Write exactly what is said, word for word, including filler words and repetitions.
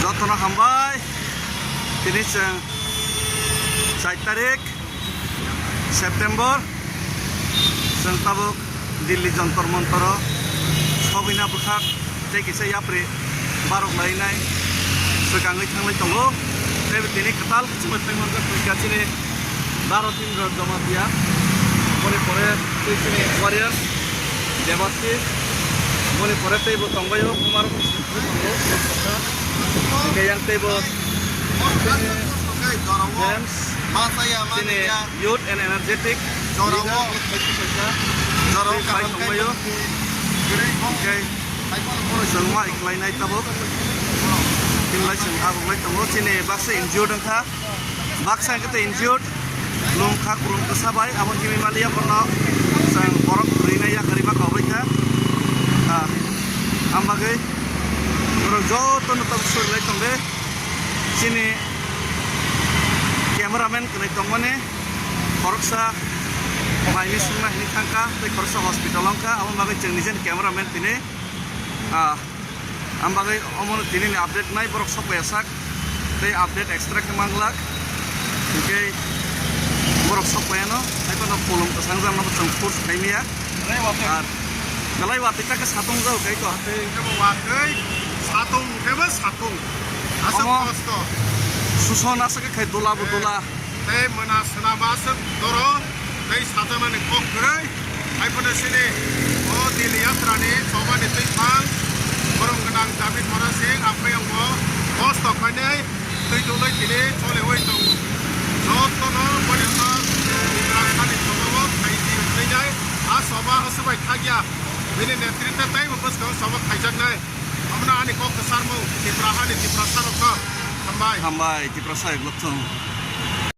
Jotono hambai. Tini chwng char tarik September, chwng tabuk Delhi Jantar Mantaro sogwina bwkhak tei kisa yapri barok lainai swkangwi thanglai tongo. Tei tini kwtal khe chwngno thangmanjak chini Bharat Indra Jamatia, boni pore tei chini Warriors, Devashish, boni pore teibo tongbaio Kumar, hingke yang teibo James, chini youth and energetic leader, tei pai tongbaio. Hingke chwng ma ikhlainai tabuk, himlai chwng habuklai tongo, chini baksa injured wngkha. Baksa hwnkhe tei injured, lum kha, kulum kwsa bai, abo himwi maliya bono chwng borok kwrwinai yakarwi ma kaubai kha. Ah, ang bagwi norok jotono tabuk sorilai tong de. Chini cameraman kwrwi tongmani khoroksa maini sungna hinwi thangkha, tei khoroksa hospital wngkha, abo bagwi chwng nijeni cameraman tini, ah, Ang bagwi omono tinini update nai borok sok paiya sak, tei update extra khe manglak. Hingke borok sok paiya no, hai phano kolom kwsang jang no chwng force khai maya. Belai watwi. Ar belai watwi ta khe satung jao kai to. Hingke bo watwi, satung hingke bo satung. Aswk omo kosto. Suson aswk khe khai dola bo dola. Tei mona swnam aswk doro, tei sajaknani kok kwrwi. Hai phano chini o Delhi yatrani chobani twi phang, borom gwnang David Mora Singh, aphai ang bo kosto khainai twi tongwi tini choliwi tongo. Jotono boni wngkha Tiprasani choba o khai di wngnai nai. A choba aswk bai khakya, bini netritwe teibo bwskango choba khaijaknai. Omono ani kok kwcharmung Tipra hani Tiprasarokno hambai. Hambai, Tiprasa ekloktong.